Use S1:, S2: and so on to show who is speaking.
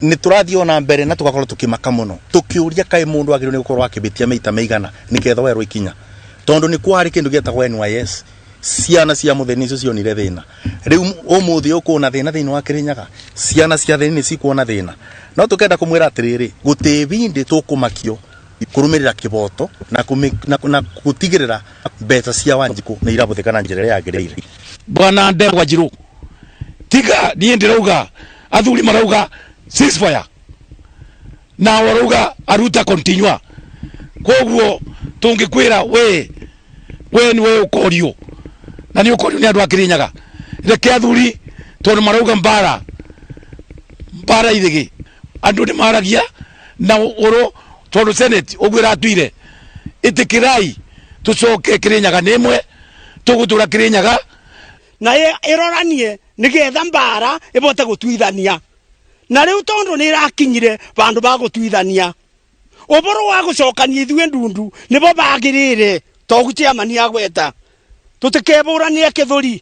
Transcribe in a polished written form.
S1: Nĩ tũrathiĩ o na mbere na tũgakorwo tũkĩmaka mũno tũkĩũria kaĩ mũndũ agĩrĩirwo nĩ gũkorwo akĩhĩtia maita maigana nĩgetha oerwo ikinya, tondũ nĩ kwarĩ kĩndũ gĩetagwo NYS. Ciana cia mũthĩni nicio cionire thĩna. Rĩu ũmũthĩ ũyũ kwĩna thĩna thĩinĩ wa Kĩrĩnyaga, ciana cia athĩni nĩ cikuona thĩna. No tũkenda kũmwĩra atĩrĩrĩ, gũtĩ bindĩ tũkũmakio kũrũmĩrĩra kĩboto na, na, na gũtigĩrĩra mbeca cia Wanjikũ nĩ irabũthĩka na njĩra ĩrĩa yagĩrĩire.
S2: Bwana Ndegwa Njiru, tiga niĩ ndĩrauga athuri marauga ceasefire na warauga aruta continue, koguo tũngĩkwĩra we we nĩ we ũkorio na nĩ ũkorio nĩ andũ a Kĩrĩnyaga. Reke athuri, tondũ marauga mbara mbara ithĩgĩ, andũ nĩ maragia na ũro, tondũ senate ũguo ĩratuire, ĩtĩkĩrai tũcoke Kĩrĩnyaga nĩ ĩmwe, tũgũtũra Kĩrĩnyaga.
S3: Na ĩroranie nĩgetha mbara ĩbote gũtuithania, na rĩu tondũ nĩ ĩrakinyire vandũ va gũtuithania ũboro wa gũcokania ithuĩ ndundu nĩbo bagĩrĩre togu chairman agweta tũtikebũranie kĩthũri.